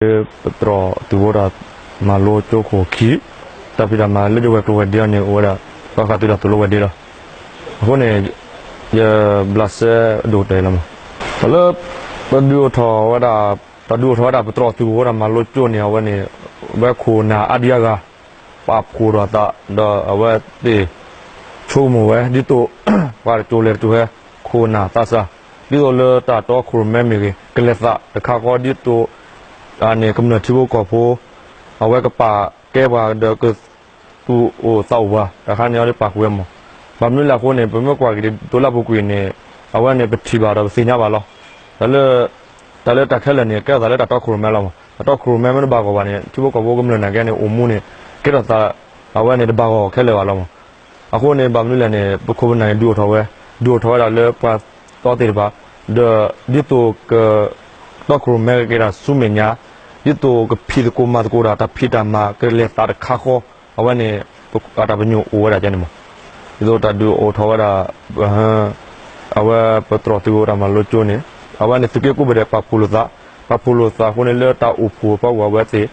လၢပတြီၤသုးဖိတၢ်မၤလိကၠိခိၣ်ခံ, တၢ်ဖံးတၢ်မၤလၢယဝဲၤကျိၤဝဲၤဒ့အီၤန့ၣ် အိၣ်ဝဲဒၣ် ဘၣ်ဃးသုးတၢ်သိၣ်လိဝဲၤဒ့လီၤ. အဃိန့ၣ် ယဘျးစဲဒိၣ်တဲာ်လီၤမး. တၢ်လၢ ပဒုးအိၣ်ထီၣ်ဝဲဒၣ် တၢ်ဒုးအိၣ်ထီၣ်ဝဲဒၣ်ပတြီၤသုးဖိတၢ်မၤလိကၠိန့ၣ် အဝဲန့ၣ် ဝဲခိၣ်နၢ်အါဒံအါဂၤ ပာ်ဖှိၣ်ထီၣ်သး ဒီးအဝဲသ့ၣ် ဆိကမိၣ်ဝဲ ဒ်သိး ပှၤတကၠိၤလဲၤတကၠိၤဟဲ ခိၣ်နၢ်သးစၢ် ဒ်သိးလၢတၢ်တီခိၣ်ရိၣ်မဲမ့ၢ်ဂ့ၤ ကလဲၤသးတခါဃီ ဒ်သိး အန့ၣ်ကမျၢၢ်ထံဖိကီၢ်ဖိ အဝဲကပာ်ကဲပှၤဒီးက သူၣ်အိၣ်သးအိၣ်ပှၤ တၢ်ခါန့ၣ်အီၤဒ်ပာ်ဃုာ်ဝဲမး. ဘၣ်မနုၤလဲၣ်အဃိန့ၣ် ပမ့ၢ်ကွၢ်က့ၤဒ်သိးလၢအပူၤကွံာ်န့ၣ် အဝဲန့ၣ်ပထံၣ်ဘၣ်ဒီးပသ့ၣ်ညါဘၣ်လီၤ. တၢ်လၢ တၢ်လၢတၢ်ခဲလၢာ်န့ၣ် ကဲထီၣ်သးလၢတၢ်တီခိၣ်ရိၣ်မဲလီၤမး. တၢ်တီခိၣ်ရိၣ်မဲမ့ၢ်တဘၣ်ဂီၢ်ဘၣ်န့ၣ် ထံဖိကီၢ်ဖိကမျၢၢ်နာ်က့န့ၣ် အိၣ်မူန့ၣ် ကဲထီၣ်သး အဝဲန့ၣ်တဘၣ်ဂီၢ်ခဲလၢာ်ဘၣ်လီၤမး. အဃိန့ၣ် ဘၣ်မနုၤလဲၣ်န့ၣ် ပခိၣ်ပနၢ်န့ၣ် ဒုးအိၣ်ထီၣ်ဝဲ ဒုးအိၣ်ထီၣ်ဝဲဒၣ်လၢပှၤတီသ့ၣ်တဖၣ် ဒီးဒ်သိးက တီခိၣ်ရိၣ်မဲက့ၤတၢ်ဆူမဲာ်ညါ ဒ်သိးကဖံးသကိးမၤသကိးတၢ် တၢ်ဖံးတၢ်မၤကလဲၤသးတခါဃီ အဝဲန့ၣ် အတၢ်ပညိၣ်အိၣ်ဝဲဒၣ်ကဲန့ၣ်မး. ဒ်သိးတၢ်ဒုးအိၣ်ထီၣ်ဝဲဒၣ် အဝဲပတြီၤသုးဖိတၢ်မၤလိကၠိန့ၣ် အဝဲန့ၣ်သုးက့ကိးဘ့ၣ်ဒဲးပာ်ဖှိၣ်လိာ်သး ပာ်ဖှိၣ်လိာ်သးအဃိန့ၣ် လၢတၢ်အိၣ်ဖှိၣ်အဖီခိၣ်အဝဲသ့ၣ်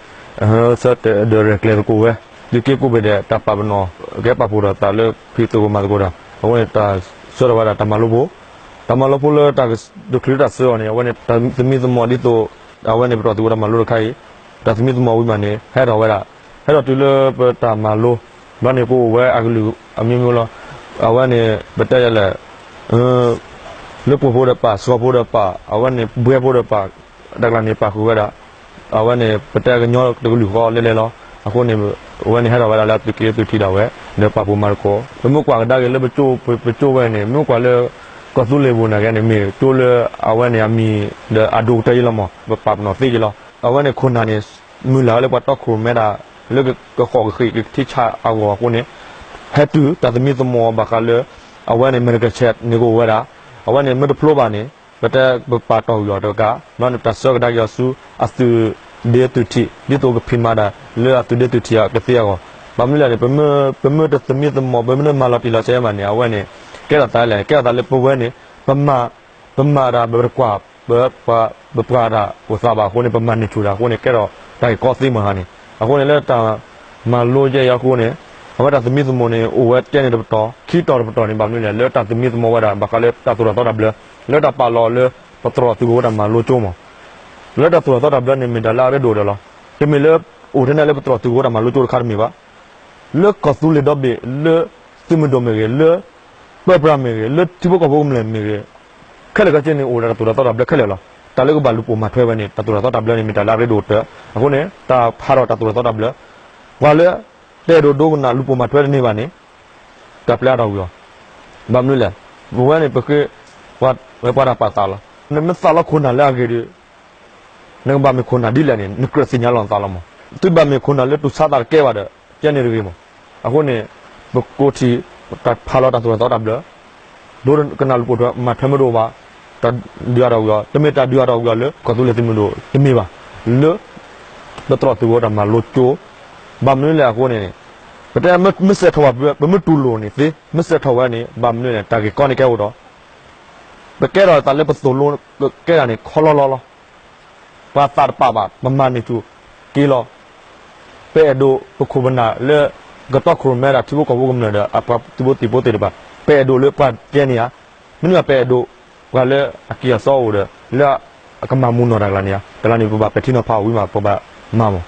ဆၢတဲာ်ဒီးရဲၣ်ကျဲၤသကိးဝဲ သုးက့ကိးဘ့ၣ်ဒဲးတၢ်ပာ်ပနီၣ် ကဟဲပာ်ဖှိၣ်ထီၣ်သးလၢဖံးသကိးမၤသကိးတၢ် အဝဲန့ၣ်တၢ်ဆှၢထီၣ်ဝဲဒၣ်တၢ်မၤလိဖိ တၢ်မၤလိဖိလၢတၢ်တချုးလၢတၢ်ဆှၢအီၤန့ၣ် အဝဲန့ၣ်တၢ်သမံသမိးဒ်သိး အဝဲန့ၣ်ပတြီၤသုးဖိတၢ်မၤလိတခါအံၤ တၢ်သမံသမိးဝံၤမးန့ၣ် ဟဲထီၣ်ဝဲဒၣ် ဟဲထီၣ်တုၤလၢပတၢ်မၤလိ ဘျီန့ၣ်ကအိၣ်ဝဲအကလုာ်အမံၤမံၤလီၤ. အဝဲန့ၣ် ပတဲယဲလဲၣ် လၢပှိၤဖိဒီးပာ် စှီၤဖိဒီးပာ် အဝဲန့ၣ်ဘှဲဖိဒီးပာ် တၢ်ကျါန့ၣ်ပာ်ဃုာ်ဝဲဒၣ် အဝဲန့ၣ် ပတဲကညီတကလုာ်ဃီလဲၤလဲၤလီၤ. အဃိန့ၣ် အဝဲန့ၣ်ဟဲထီၣ်ဝဲဒၣ်လၢသုးက့သုးထံဒၣ်ဝဲ ဒီးပာ်ဖှိၣ်မၤသကိး ပမ့ၢ်ကွၢ်ကဒါက့ၤလၢပကၠိဝဲန့ၣ် မ့ၢ်ကွၢ်လၢ ကီၢ်သူလ့ၤပူၤနာ်က့န့ၣ် မ့ၢ်ကၠိလၢအဝဲန့ၣ်အမံၤဒီးအဒိၣ်ကတၢၢ်ယံလီၤမး ပပာ်ပနီၣ်သ့ယံလီၤ. အဝဲန့ၣ်ခိၣ်နၢ်န့ၣ် မုၢ်လၢ်လၢပှၤတီခိၣ်ရိၣ်မဲဒၣ် လၢကဃိးကဃ့ၢ်ကထံဆးအဂီၢ်အဃိန့ၣ် ဟဲတုၤတၢ်သမံသမိးဘၣ်ဃးလၢ အဝဲန့ၣ် medical check န့ၣ်ကအိၣ်ဝဲဒၣ် အဝဲန့ၣ်မ့ၢ်တဖျိဘၣ်န့ၣ် ပတဲပပာ်တီၢ်ကွံာ်အီၤတကး ဘျီန့ၣ် ပတၢ်ဆှၢကဒါက့ၤအီၤဆူအသုးဒ့သုးထံး ဒ်သိးကဖံးမၤတၢ်လၢအသုးဒ့သုးထံးအကသ့အဂီၢ်. ဘၣ်မနုၤလဲၣ်န့ၣ် ပမ့ၢ်တသမံသမိး ပမ့ၢ်တမၤလီၤတံၢ်လီၤဆဲးဘၣ်န့ၣ် အဝဲန့ၣ် ကဲထီၣ်သးလဲၣ် ကဲထီၣ်သးလၢပဝဲန့ၣ် ပမၤ ပမၤတၢ်ပတကွၢ် ပ ပပှၤတၢ်အိၣ်သးဘၣ်အဃိန့ၣ် ပမၤန့ၢ်ဆူၣ်တၢ်အဃိန့ၣ် ကဲထီၣ်တၢ်ဂ့ၢ်ကီသ့မးဟါန့ၣ် အဃိန့ၣ်လၢတၢ်မၤလိယဲၢ်အံၤအဃိန့ၣ် အဝဲတၢ်သမံသမိးန့ၣ် အိၣ်ဝဲတၢ်န့ၣ်တပတီၢ် ခံတီၤတပတီၢ်န့ၣ် ဘၣ်မနုၤလဲၣ် လၢတၢ်သမံသမိးဝဲဒၣ်ဘၣ်ဃးလၢတၢ်သိၣ်တၢ်သီတၢ်ဘျၢ လၢတၢ်ပာ်လီၤလၢ ပတြီၤသုးဖိတၢ်မၤလိကၠိမး လၢတၢ်သိၣ်တၢ်သီတၢ်ဘျၢန့ၣ် မ့ၢ်တၢ်လၢအရ့ဒိၣ်ဒီးလီၤ. တမ့ၢ်လၢ အိၣ်ထဲန့ၣ်လၢပတြီၤသုးဖိတၢ်မၤလိကၠိတခါတမ့ၢ်ဘၣ်. လၢကီၢ်သူလ့ၤဒီဘ့ၣ် လၢသုးမုၢ်ဒိၣ်မ့ၢ်ဂ့ၤ လၢပၢပြးမ့ၢ်ဂ့ၤ လၢထံဖိကီၢ်ဖိကမျၢၢ်မ့ၢ်ဂ့ၤ ခဲလၢာ်ခဲဆ့န့ၣ် အိၣ်ဒီးတၢ်သိၣ်တၢ်သီတၢ်ဘျၢခဲလၢာ်လီၤ. တၢ်လၢကဘၣ်လူၤပိာ်မၤထွဲဝဲန့ၣ် တၢ်သိၣ်တၢ်သီတၢ်ဘျၢန့ၣ် မ့ၢ်တၢ်လၢအရ့ဒိၣ်ကတၢၢ် အဃိန့ၣ် တၢ်ဖးထီၣ်တၢ်သိၣ်တၢ်သီတၢ်ဘျၢ ပှၤလၢ တအဲၣ်ဒိးဒိကနၣ်လူၤပိာ်မၤထွဲတန့ၢ်ဘၣ်န့ၣ် တၢ်ပျဲအါထီၣ်ကွံာ်အီၤ ဘၣ်မနုၤလဲၣ် ပဝဲန့ၣ်ပဃ့ ဝဲပှၤတၢ်ပာ်သးလီၤ. နမ့ၢ်သးလီခိၣ်နၢ်လၢအဂ့ၤဒီး နကဘၣ်မ့ၢ်ခိၣ်နၢ်ဒ်လဲၣ်န့ၣ် နကြၢးသ့ၣ်ညါလီၤနသးလီၤမး. သုတဘၣ်မ့ၢ်ခိၣ်နၢ်လၢတူၢ်ဆါသးတကဲဘၣ်ဒီး ကဲန့ၣ်တဂ့ၤမး. အဃိန့ၣ် ပကိးထံၣ် တၢ်ဖးလီၤတၢ်သိၣ်တၢ်သီတၢ်ဘျၢ ဒိကနၣ်လူၤပိာ်ထွဲမၤထွဲမ့ၢ်တအိၣ်ဘၣ် တၢ်ဒုးအါထီၣ်ကွံာ်အီၤ တမ့ၢ်တၢ်ဒုးအါထီၣ်ကွံာ်အီၤလၢ ကီၢ်သူလ့ၤသုးမုၢ်ဒိၣ်တမ့ၢ်ဘၣ် လၢ ပတြီၤသုးဖိတၢ်မၤလိကၠိ ဘၣ်မနုၤလဲၣ်အဃိန့ၣ် ပတဲမ့ၢ်စဲးထီၣ်ဝဲ ပမ့ၢ်တူၢ်လိာ်န့ၣ်သ့ မ့ၢ်စဲးထီၣ်ဝဲန့ၣ် ဘၣ်မနုၤလဲၣ် တၢ်ဂ့ၢ်ကီန့ၣ်ကဲအိၣ်ဒီး ပကဲထီၣ်သးလၢပသိၣ်လိကဲဒၣ်န့ၣ် ခီလီလီလီၤ. ပှၤသးတပာ်ဘၣ် ပမၤန့ၢ်ဆူၣ်က့ၤလီၤ. ပအဲၣ်ဒိးပခိၣ်ပနၢ်လၢ ကတီခိၣ်ရိၣ်မဲဒၣ်ထံဖိကီၢ်ဖိကမျၢၢ်ဒီး အပှၤသုးဖိသံၣ်ဖိသ့ၣ်တဖၣ် ပအဲၣ်ဒိးလၢပှၤကဲန့ၢ်ဧါ မ့တမ့ၢ်ပအဲၣ်ဒိး ပှၤလၢအကံၢ်အစီအိၣ်ဒီး လၢအကမၤမူနီၢ်တၢ်ကျါန့ၣ်ဧါ တၢ်ကျါန့ၣ် ပဘၣ်ပဲာ်ထံနီၤဖးဝံၤမး ပဘၣ်မၤမး.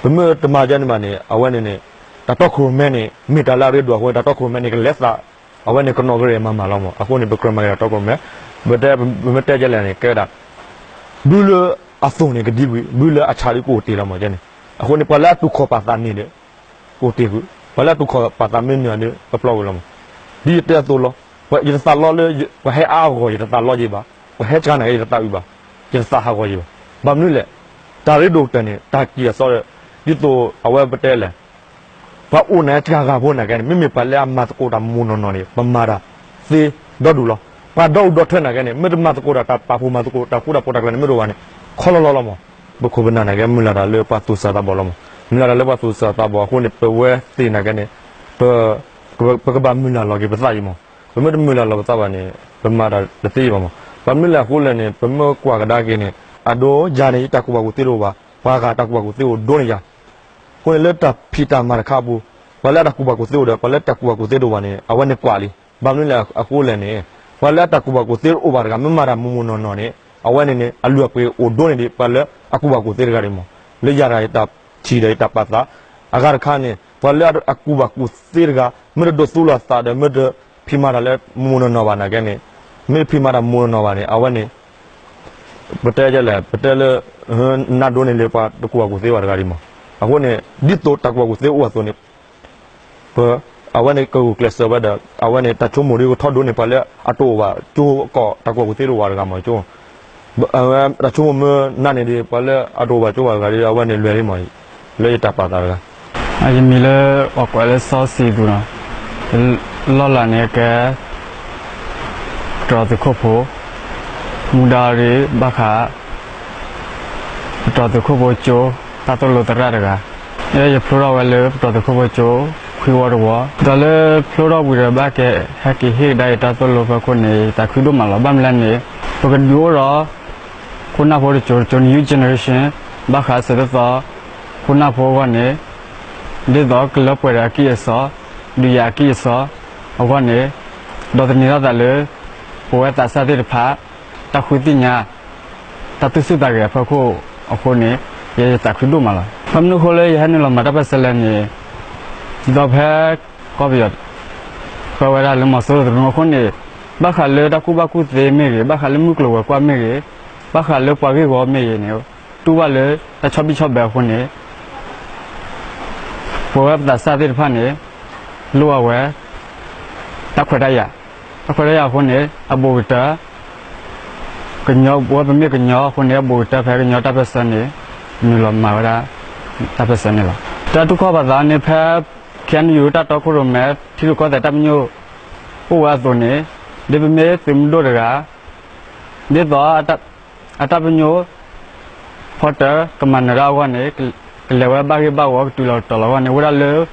ပမ့ၢ်တမၤဒ်န့ၣ်ဘၣ်န့ၣ် အဝဲန့ၣ်န့ၣ် တၢ်တီခိၣ်ရိၣ်မဲန့ၣ် မ့ၢ်တၢ်လၢအရ့ဒိၣ်အဃိန့ၣ် တၢ်တီခိၣ်ရိၣ်မဲန့ၣ် ကလဲၤသး အဝဲန့ၣ်ကနီၣ်ကရဲၣ်မၤမးလီၤမး. အဃိန့ၣ် ပကြၢးမၤက့ၤတၢ်တီခိၣ်ရိၣ်မဲ ပတဲ ပမ့ၢ်တဲကလဲၣ်န့ၣ် ကဲဝဲဒၣ် ဘုလၢအသိၣ်န့ၣ်ကဒံကွံာ် ဘုလၢအဆၣ်ဒုးကအိၣ်တ့ၢ်လီၤမးန့ၣ်. အဃိန့ၣ် ပှၤလၢအတူၢ်ခီၣ်ပာ်သးန့ၣ်ဒီး ကအိၣ်တ့ၢ်ကွံာ် ပှၤလၢအတူၢ်ခီၣ်ပာ်သးမ့ၢ်န့ၢ်ဒီး ပပျီဝံၤလီၤမး. ဒ်ယတဲအသိးလီၤ ယတသးလီလၢ ပှၤဟဲအါအဂီၢ် ယတသးလီက့ၤဘၣ် ပှၤဟဲစှၤနာ်က့ ယတသးအုးဘၣ် ယတသးဟးဂီၤက့ၤဘၣ်. ဘၣ်မနုၤလဲၣ် တၢ်ရ့ဒိၣ်ကတၢၢ်န့ၣ် တၢ်ကံၢ်အစီဒီး ဒ်သိးအဝဲပတဲလဲၣ် ပှၤအိၣ်န့ၣ်တၢ်ဂၤဖိနာ်က့န့ၣ် မ့မ့ၢ်ပှၤလၢအမၤသကိးတၢ်မူနီၢ်နီၢ်န့ၣ် ပမၤတၢ်သ့ဒီဒူၣ်လီၤ. ပှၤဒီဒူၣ်ဒီထၢနာ်က့န့ၣ် မ့ၢ်တမၤသကိးတၢ် တၢ်ပာ်ဖှိၣ်မၤသကိး တၢ်ဃူတၢ်ဖိးတၢ်ကျါန့ၣ် မ့ၢ်တအိၣ်ဘၣ်န့ၣ် ခီလီလီလီၤမး. ပခိၣ်ပနၢ်နာ်က့ မုၢ်လၢ်တၢ်လၢပှၤသူၣ်စၢ်သးဘီၣ်လီၤမး. မုၢ်လၢ်တၢ်လၢပှၤသူၣ်စၢ်သးဘီၣ်အဃိန့ၣ် ပဝဲသ့ၣ်နာ်က့န့ၣ် ပ ပကဘၣ်မုၢ်လၢ်လီၤက့ၤပသးအံၤမး. ပမ့ၢ်တမုၢ်လၢ်လီၤပသးဘၣ်န့ၣ် ပမၤတၢ်တသ့အံၤဘၣ်မး. ဘၣ်မနုၤလဲၣ်အဃိလဲၣ်န့ၣ် ပမ့ၢ်ကွၢ်ကဒါက့ၤန့ၣ် အဒိယၤန့ၣ် ယတၢ်ကူၣ်ဘၣ်ကူၣ်သ့တအိၣ်ဘၣ်. ပှၤဂၤတၢ်ကူၣ်ဘၣ်ကူၣ်သ့အိၣ်ဒိၣ်န့ၢ်ယၤ, အဃိန့ၣ်လၢတၢ်ဖံးတၢ်မၤတခါအပူၤ, ပှၤလၢအတၢ်ကူၣ်ဘၣ်ကူၣ်သ့အိၣ်ဒီး ပှၤလၢတၢ်ကူၣ်ဘၣ်ကူၣ်သ့တအိၣ်ဘၣ်န့ၣ် အဝဲန့ၣ်ကွၢ်လံ. ဘၣ်မနုၤလဲၣ်အဃိလဲၣ်န့ၣ်, ပှၤလၢအတၢ်ကူၣ်ဘၣ်ကူၣ်သ့တအိၣ်ဘၣ်တဂၤ မ့ၢ်မၤတၢ်မိၢ်မိၢ်နီၢ်နီၢ်န့ၣ် အဝဲန့ၣ်န့ၣ် အလုၢ်အပှ့ၤအိၣ်ဒိၣ်န့ၢ်ဒံး ပှၤလၢအကူၣ်ဘၣ်ကူၣ်သ့တဂၤဒံးမး. လၢယၤတဂၤယတၢ်ထံၣ်ဒီးယတၢ်ပာ်သး အဂၤတခါန့ၣ် ပှၤလၢအကူၣ်ဘၣ်ကူၣ်သ့တဂၤ မ့ၢ်တဒိးသူလီၤသးဒီး မ့ၢ်တဖံးမၤတၢ်လၢမိၢ်မိၢ်နီၢ်နီၢ်ဘၣ်နာ်က့န့ၣ်, မ့ၢ်တဖံးမၤတၢ်မိၢ်နီၢ်နီၢ်ဘၣ်န့ၣ် အဝဲန့ၣ် ပတဲလဲၣ် ပတဲလၢ နၢ်ဒိန့ၣ်လၢပှၤတကူၣ်ဘၣ်ကူၣ်သ့ဘၣ်တဂၤဒံးမး. အဃိန့ၣ် ဒ်သိးတၢ်ကူၣ်ဘၣ်ကူၣ်သ့အိၣ်အသိးန့ၣ် ပ အဝဲန့ၣ်ကဂုာ်ကျဲးစၢးဝဲဒီး အဝဲန့ၣ် တၢ်ဆိကမိၣ်ဒ်ကထီၣ်ဒိၣ်န့ၢ် ပှၤလၢအတအိၣ်ဘၣ်ကၠိကီၢ် တၢ်ကူၣ်ဘၣ်ကူၣ်သ့တအိၣ်ဘၣ်တဂၤမးကၠိ, အဝဲတၢ်ဆိကမိၣ်မ့ၢ်နၢ်န့ၣ်ဒီး ပှၤလၢအတအိၣ်ဘၣ်ကၠိဘၣ်တဂၤဒီး အဝဲန့ၣ်လွဲၢ်လံမး, လၢယတၢ်ပာ်သးတဂၤ ယမံၤလၢ ပှၤကိးလၢစီဆှံသူနီၤ, လီၢ်လၤန့ၣ်ကဲ ပတြီၤသုးခိၣ်ဖိ, မူဒါအီၤဒ်ဘၣ်ဃး ပတြီၤသုးခိၣ်ဖိကၠိ တၢ်သိၣ်လိသရၣ်တဂၤ, ယဖျိထီၣ်ဝဲလၢပတြီၤသုးခိၣ်ဖိကၠိ ခွံဝီတဝီ, ဒီးလၢဖျိထီၣ်ဝံၤဒီးဘၣ်ကဲ ဟဲက့ၤဟ့ၣ်ကဒါယတၢ်သိၣ်လိဖီခိၣ်န့ၣ် ယတၢ်ခုဒိၣ်မးလီၤ. ဘၣ်မနုၤလဲၣ်န့ၣ် ပကဒုးအိၣ်ဒီး ခိၣ်နၢ်ဖိတစိၤတစိၤ new generation ဘၣ်ဃးစၢၤသ့ၣ်သီ ခိၣ်နၢ်ဖိအဂီၢ်န့ၣ် ဒ်သိးကလၢပှဲၤဒီးအကံၢ်အစီ ဒုးယၤအကံၢ်အစီအဂီၢ်န့ၣ် ဒီးသန့ၤထီၣ်သးလၢ ပဝဲသးစၢ်သ့ၣ်တဖၣ် တၢ်ဃုသ့ၣ်ညါ တၢ်သူၣ်ဆူၣ်သးဂဲၤအဖီခိၣ်အဃိန့ၣ် ယဲယသးခုဒိၣ်မးလီၤ. ဘၣ်မနုၤအဃိလၢယဟဲနုာ်လီၤမၤတၢ်ပၢၢ်ဆၢလဲၣ်န့ၣ် ဒ်သိးဖဲကီၢ်ပယီၤ ပဝဲဒၣ်လၢမီၤစိရိၤတရူးအဃိန့ၣ် ဘၣ်ဃးလၢတၢ်ကူၣ်ဘၣ်ကူၣ်သ့မ့ၢ်ဂ့ၤ, ဘၣ်ဃးလၢမုၢ်ကျိၤဝဲၤကွာ်မ့ၢ်ဂ့ၤ, ဘၣ်ဃးလၢပှၤဂ့ၢ်ဝီမ့ၢ်ဂ့ၤန့ၣ် တူၢ်ဘၣ်လၢတၢ်ဆီဘံၣ်ဆီဘၢအဃိန့ၣ် ပဝဲပသးစၢ်သ့ၣ်တဖၣ်န့ၣ် လိၣ်အဝဲ တၢ်ခွဲးတၢ်ယာ်, တၢ်ခွဲးတၢ်ယာ်အဃိန့ၣ် အဘူးကတၢၢ် ကညီဝဲပမ့ၢ်ကညီအဃိန့ၣ် အဘူးကတၢၢ်ဖဲကညီတၢ်ပၢၢ်ဆၢန့ၣ် နုာ်လီၤမၤဝဲဒၣ် တၢ်ပၢၢ်ဆၢန့ၣ်လီၤ. တၢ်တူၢ်ခီၣ်ပာ်သးန့ၣ် ဖဲ ခ့ၣ်အဲၣ်ယူၣ် တၢ်တီခိၣ်ရိၣ်မဲ ထံရူၢ်ကီၢ်သဲးတၢ်ပညိၣ် အိၣ်ဝဲအသိးန့ၣ် ဒ်ပမ့ၢ်သုးမုၢ်ဒိၣ်တဂၤ ဒ်သိး အတၢ်ပညိၣ် ဖီတၢၢ်ကမၤနၢၤတၢ်အဂီၢ်န့ၣ် ကလဲၤဝဲဘၣ်ဂ့ၢ်ဘၣ်ဝီ ကတုၤလီၤတီၤလီၤအဂီၢ်န့ၣ် အိၣ်ဝဲဒၣ်လၢ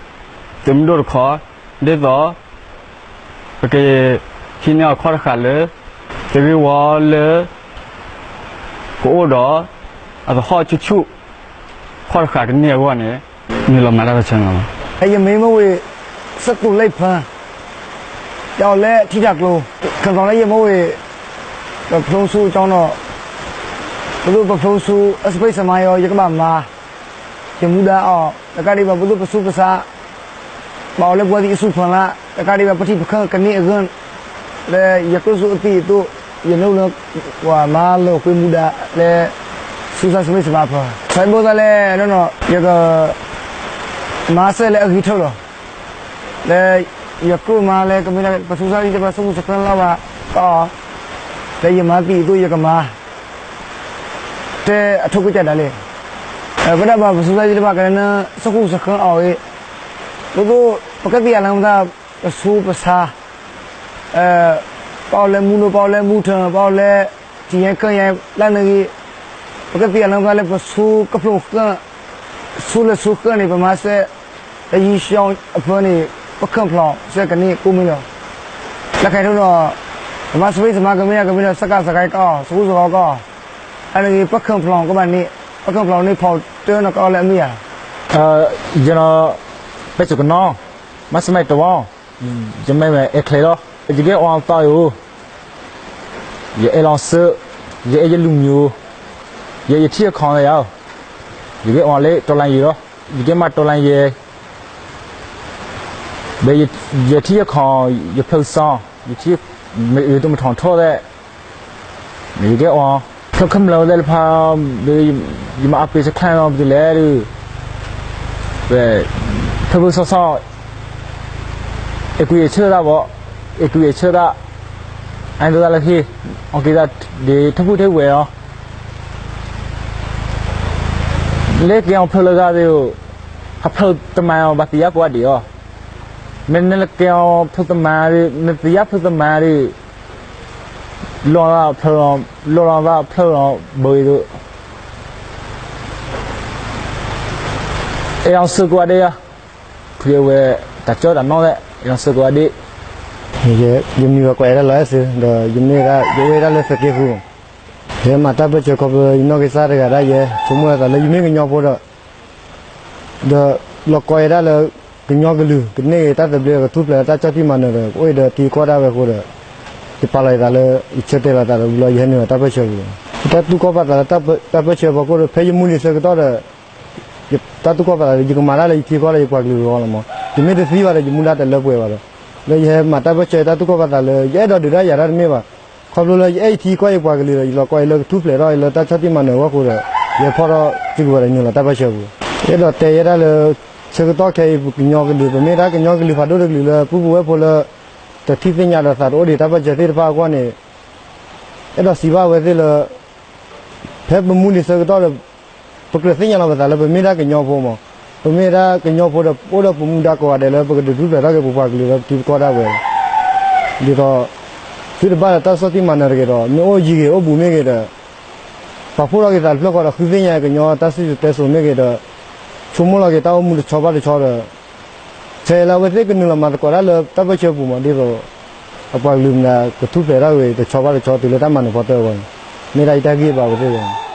သုးမုၢ်ဒိၣ်တခီ ဒ်သိး ပကဟံးန့ၢ်အီၤခီၣ်တဃာ်လၢ သုးဂ့ၢ်ဝီလၢ ကအိၣ်ဒီး အသဟီၣ်ဆူၣ်ဆူၣ် ခီၣ်တဃာ်ကန့ၢ်အဂီၢ်န့ၣ် နုာ်လီၤမၤတၢ်ပၢၢ်ဆၢန့ၣ်လီၤ. ယမံၤမ့ၢ်ဝ့ၢ် စတူးလ့ၣ်ဖၢ ယအိၣ်လၢထံတၢ်ကျိၤ ခီဖျိလၢယမ့ၢ်ဝ့ၢ် ပဖျိဆူအကၠီနီၤ ပဒိၣ်ပဖျိဆူ အစပံးစမါယီၤ ယကဘၣ်မၤ ယမူဒါအီၤ တကးဒံးဘၣ် ပဒိၣ်ပဆူပဆါ ဘၣ်အီၤလၢပှၤသံအစုဖီလာ် တကးဒံးဘၣ် ပထံပကီၢ်ကန့ၢ်အဂီၢ် လၢယကျိၣ်စူအသံအသိး ယနုာ်လၢ ပှၤမၤလီၤကွံမူဒါလၢ ဆူစၢ်စပံးစမါဖီ ဖဲဘိသၣ်လဲၣ် ယက မၤစၢၤလၢအဂ့ၤထၢၣ်လီၤ. လၢ ယကြိၣ်မၤလၢကမ့ၢ်ဒၣ် ပဆူစၢ်သ့ၣ်တဖၣ် စၢဃူစၢဃၢလီၤဘၣ်ကအီၤ လၢယမၤသံအသိးယကမၤ တဲအထိၣ်ကစၢ်ဒၣ်လဲာ် ပဒၣ်ဘၣ်ပဆူစၢ်သ့ၣ်တဖၣ်ကလဲၤနၢ စၢဃူစၢဃၢအီၤဂ့ၤ ဒ်သိး ပကသ့ၣ်ညါလၢပသး ပဆူပဆါ ပအီၤလၢမူလိၤ ပအီၤလၢမူထၢၣ် ပအီၤလၢ ထံၣ်ယဲၢ်ကၢယဲၢ်လၢနဂ့ၤ ပကသ့ၣ်ညါလၢပသးလၢပဆူကဖျိးဃၢ ဆူလဲၤဆူဃၢန့ၣ် ပမၤစၢၤ လၢယံၤရှီအဖၢန့ၣ် ပခၢၣ်ဖျိးစ့ၢ်ကီးန့ၣ် ကိးမံၤလီၤ. လၢခဲအံၤဒ်နီၤ ပမၤစပံးစမါကမ့ၢ်ဒၣ်ကမ့ၢ်ဒီး စကစကဲကအီၤ စၢဃူစၢဃၢကအီၤ အန့ၣ်ဂ့ၤ ပခၢၣ်ဖျိးကဘၣ်န့ၣ် ပခၢၣ်ဖျိးန့ၣ် ဖီၣ်တၢ်နီၢ်ကီၢ်လၢအမ့ၢ်ဧါ ယနီၤ ပဲစိကနီ မၤစမဲတဝီ ယမ့ၢ်ဝဲအဲၣ်ချ့လီၤ ယကအဲၣ်အီၤသီအံၤဧိၤ ယအဲၣ်လီၤစၢၤ ယအဲၣ်ယလူၢ်မံၤဧိၤ ယအဲၣ်ယထံၣ်အခီၣ်ယၤ ယကအဲၣ်အီၤလၢတီလါယဲၢ်လီၤ ယကအဲၣ်မးတီလါယဲၢ် ဘၣ်ယထံၣ်ယခီၣ် ယဖျၢၣ်စီ ယထံၣ် မ့ၢ်အၢတမထီၣ်ထီၣ်သ့ၣ် မ့ၢ်ယကအဲၣ်အီၤ ဖျၢၣ်ခမျၢၣ်သ့ၣ်တဖၣ် ယမၤအပ့ၤဆဲးချါနီၤပတုၤလဲၣ်ဒုး ဖျၢၣ်ဖျၢၣ်စီစီ အဲၣ်ကွံာ်အဲၣ်ဆၢသးဘၣ် အဲၣ်ကွံာ်အဲၣ်ဆၢသး အၢၣ်သးလၢဟ့ၣ် အီၣ်က့ၤသးဒ်ထၢဖုၣ်ထၢဝဲၢ်လီၤ လၢကဲအီၤဖျၢၣ်လၢဂၤသ့ၣ်ဧိၤ ဟးဖျၢၣ်သမါအီၤ ဘၣ်သ့ၣ်ညါကိးဂၤဒဲးအီၤ မ့ၢ်နလၢကဲအီၤဖျၢၣ်သမါဒီး နသ့ၣ်ညါဖျၢၣ်သမါဒီး လီၤသးဖျၢၣ်လီၤ လီၤသးဖျၢၣ်လီၤ ဘၣ်အံၤဒီး အဲၣ်လီၤစၢၤကိးဂၤဒဲးယါ ဖုဝဲ တၢ်ကၠီတၢ်နီၣ်သ့ၣ် အဲၣ်လီၤစၢၤကိးဂၤဒဲး ယမံၤဝဲကွၢ်အဲၣ်တၢ်လီၤအဲၣ်စၢၤ ဒီးယမ့ၢ်ဒၣ် ယအိၣ်ဝဲဒၣ်လၢသုးက့ဃု ယမၤတၢ်ပၢၢ်ဆၢခီဖျိယနီၢ်ကစၢ်တဂၤဒၣ်ယဲ ဆိကမိၣ်လီၤသးလၢယမ့ၢ်ကညီဖိဒီး ဒီးလီၤကီယဲဒၣ်လၢ ကညီကလုာ် ကန့ၢ်က့ၤတၢ်သဘျ့ ကထူၣ်ဖျဲးလၢတၢ်ဆီၣ်တံၢ်မၤနၢၤဒီး ကအိၣ်ဒီးထံကီၢ်ဒၣ်ဝဲအဃိဒီး ယပာ်လီၤယသးလၢ ယဆၢတဲာ်လီၤသးဒီးဝံၤလီၤ ယဟဲနုာ်လီၤတၢ်ပၢၢ်ဆၢပူၤလီၤ. ယတၢ်တူၢ်ကီၢ်ပာ်သးလၢတၢ်တူၢ်ကီၢ်ပာ်သးဖီခိၣ်ဒီး ဖဲယမူလံၤဆၢကတီၢ်ဒီး ယတၢ်တူၢ်ကီၢ်ပာ်သးလၢ ယကမၤတၢ်လၢယထံကီၢ်လၢယပှၤကလုာ်အဂီၢ်လီၤမး. ယမ့ၢ်တသံဘၣ်ဒီး ယမူဒါတလၢပှဲၤဘၣ်ဒီး လၢယဟဲမၤတၢ်ပၢၢ်ဆၢယတၢ်တူၢ်ကီၢ်ပာ်သးလၢ ယအဲၣ်ဒိးဒုးတၢ်ယၤတၢ်တမ့ၢ်ဘၣ်. ခီဖျိလၢယအဲၣ်ယထံကီၢ်ယပှၤကလုာ်ဒီး ယလီၤကီအံၤလၢကထူၣ်ဖျဲးထီၣ်အံၤလၢတၢ်ဆီၣ်တံၢ်မၤနၢၤအဂီၢ်အဃိဒီး ယဖီၣ်ထီၣ်စုကဝဲၤဒီးနုာ်လီၤတၢ်ပၢၢ်ဆၢပူၤ. ယအဲၣ်ဒိးတဲယဲဒၣ်လၢ ဆၢကတီၢ်ခဲအံၤပကညီကလုာ် ပမ့ၢ်ဒၣ်ကညီကလုာ်ဖးဒိၣ်တကလုာ်လၢပုၢ်ဖိဝဲၢ်ဖိလၢ တထံၣ်သ့ၣ်ညါဒီးသးတအိၣ်ဒံးတၢ်ပၢၢ်ဆၢသ့ၣ်တဖၣ်အဂီၢ်န့ၣ် အဲၣ်ဒိးစံးဘၣ်ဝဲသ့ၣ်လၢ ဖဲပမူလံၤဆၢကတီၢ်ဒီး ပကြၢးသ့ၣ်ညါလီၤပသးလၢပမ့ၢ်ဒၣ်ကညီဖိမး. ပမ့ၢ်ဒၣ်ကညီဖိဒီး အိၣ်ဒီးပမူဒါကိးဂၤဒဲးလၢပကဒုးထူၣ်ဖျဲးထီၣ်က့ၤပပှၤကလုာ်လၢပထံပကီၢ်ဒၣ်ဝဲ ဒ်သိး သုတဘၣ်ဒီးတၢ်ဆီၣ်တံၢ်မၤနၢၤတဂ့ၤဒီး မ့ၢ်အိၣ်ယံၤဂ့ၤအိၣ်ဘူးမ့ၢ်ဂ့ၤဒီး ပာ်ဖှိၣ်ထီၣ်က့ၤသးတဖျၢၣ်ဃီဒီး ဃုသ့ၣ်ညါကညီတၢ်စံၣ်စိၤတဲစိၤမ့ၢ်ဂ့ၤဒီး ဆိကမိၣ်လီၤက့ၤတၢ်အိၣ်မူတဆီဘၣ်တဆီဒီး ဆဲးလၢအဝဲသ့ၣ်ကနုာ်လီၤမၤသကိးတၢ်လၢတၢ်ပၢၢ်ဆၢပူၤမး ဒ်သိး အပှၤကလုာ်မတၤကထူၣ်ဖျဲးထီၣ်ဝဲတဆီဘၣ်တဆီတုၤလၢတၢ်မၤနၢၤဖီတၢၣ်အဂီၢ်န့ၣ် မ့ၢ်ဒၣ်ယတၢ်ဂ့ၢ်ဘၣ်ဝဲသ့ၣ်